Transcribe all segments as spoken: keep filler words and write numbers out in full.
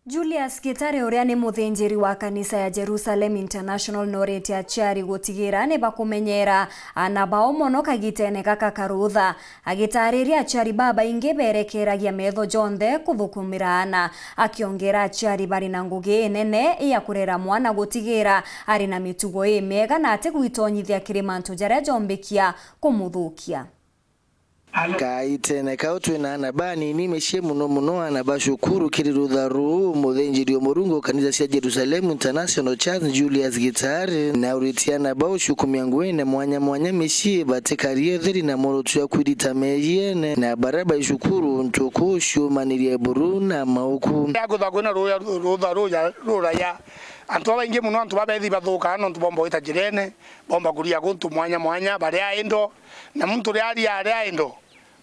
Julius Gitare, uria ni muthinjiri wa kanisa ya Jerusalem International, norite aciari gutigira ni bakumenyera aana bao mono kagitene gaka ka rutha, agitaariria aciari babaingi berekeragia metho jonthe kuthukumira aana, akiongera aciari bari na ngugi inene ya kurera mwana gutigira ari na mitugo imiega na atigwitonyithia kiri mantu jaria jombikia kumuthukia. Kaitene kau twina aana banini micii, mono mono aana ba cukuru. Kiri rutha ruu, muthinjiri o Murungu kanisa cia Jerusalem International Church, Julius Gitari, nauritie aana bau cukumia nguine mwanya mwanya micii, batikarie utheri na murutu jwa kwirita meejiene na baria bai cukuru, untu kuu ciumanirie buru na mauku. Riria kwithagwa kwina ruuya, rutha ruuya ruraya, antu babaingi mono, antu babethi bathukaa nontu bomba gwita njirene, bomba kuria guntu mwanya mwanya, baria indo, na muntu riria aria aria indo,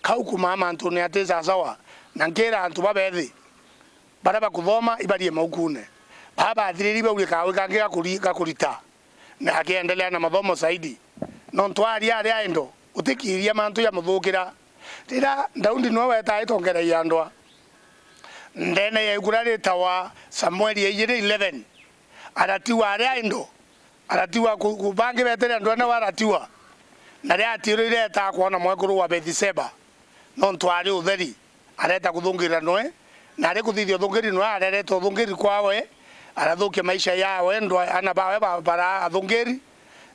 kau kumaa mantune ati sasawa, na nkira antu babethi baria bakuthoma ibarie maukune. Baa bathiriri baurie kawi kangi gakuri-, gakurita, na akiendelea na mathomo zaidi. Nontu aria aria indo, utikiria mantu jamuthukira. Riria Daudi niwe wetaa itongeragia ndwa, ndene ya ibuku riria ritawa Samueli ya ijiri eleven, aratiwa aria indo, aratiwa ku-, ku-, bangi betere ndwene we aratiwa. Na riria atiirire etaa kwona mwekuru wa Bethisheba, nontu ari utheri, areta kuthungirira noe, na ari kuthithia uthungiri noe, arerete uthungiri kwawe, arathukia maisha yawe, ndwa-, aana bawe ba-, bara athungiri,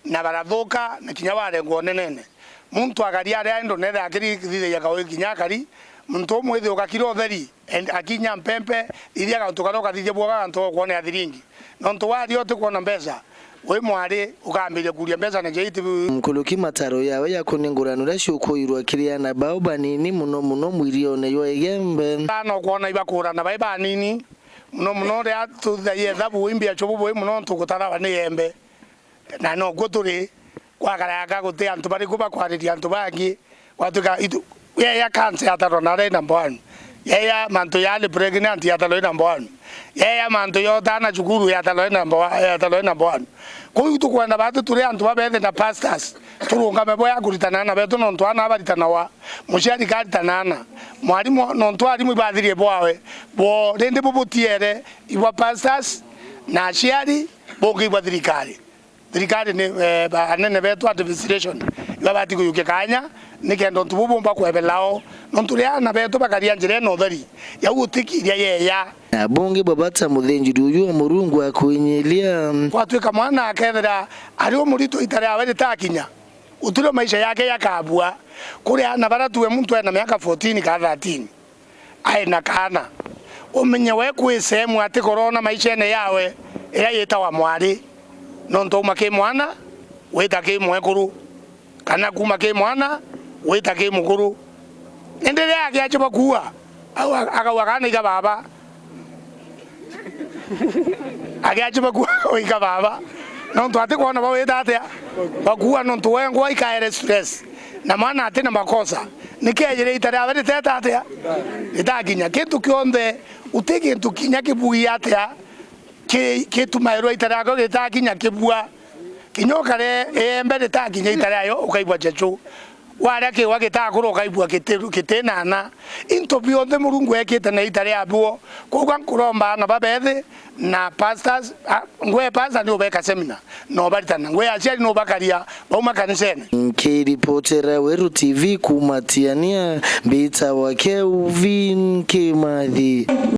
na barathuka, na kinya warengwa unenene. Muntu akaria aria indo, netha akirithithagia kawi kinya akari, muntu umwe ithio ugakira utheri, and akinya mpempe, iria gauntu karia ukathithia bwoga gauntu ga kwonea thiringi. Nontu waria utikwona mbeca, wi mwari, ukambiria kuria mbeca na jaiti. Nkuruki mataro yawe ya kuningurana uria ciukuirwa kiri aana bao banini, mono mono mwirione jwa Igembe. Aana ukwona ibakurana bai banini, mono mono uria tuthagia ethabu, imbia chubu bui mono ntu gutarawa ni Igembe. Na nokuo turi, gwakara yaka guti antu bariku bakwariria antu bangi, gwatuika itu, yeya cancer yatarwa na ari number one. Yeya mantu ya early pregnant yatarwa i number one. Yeya mantu ya utana cukuru yatarwa i number one, yatarwa i number one. Kuu tukwenda batu turi antu babethi na pastors, turungame bo ya kuritana aana betu nontu aana baritanawa, muciari karitana aana, mwarimu nontu arimu ibathirie bwawe, bo rindi bubutiere ibwa pastors na aciari, bungi ibwa thirikari. Thirikari ni, eh, ba-, anene betu administration, ibabati kuyukia kanya, nikenda untu buu bumba kwebelao, nontu riria aana betu bakaria njira ina utheri, yau utikiria yeya. Na bungi bwa bata muthinjiri uyu wa Murungu akwinyiria. Gwatuika mwana akethira ari umuritu ita riawe ritakinya, utiro maisha yake yakabua. Kuri aana bara tuwe muntu ena miaka fourteen kana thirteen, ai na kaana, umenye we kwi sehemu atikorona maishene yawe iria yitawa mwari, nontu auma ki mwana wita ki mwekuru, kana kuma ki mwana wita ki mukuru. Indi riria akiachiba kuua, au a-, akauga kaana iga baba. Akiachiba kuua, iga baba. Nontu atikwona bawita atia? Bakuua nontu wengwa ikaere stress. Na mwana ati na makosa. Nikejire ita riawe riteta atia? Ritakinya. Kintu kionthe, uti kintu kinya kibugia atia, ki-, kitumairwa ita riakwa ritakinya kibua. Kinya ukare iembe ritakinya ita riayo, ukaigua jechu. Waria kiwa gitakura, ukaigua kiti-, kitinana. Into bionthe Murungu ekite na ita riabio. Kwoguo nkuromba aana babethi na pastors, a, ngwe pastor ni ubeka seminar, na ubaritana. Ngwe aciari ni ubakaria, bauma kanisene. Nkiripotera Weru T V kuuma Tiania, mbitawa Kelvin Kimathi.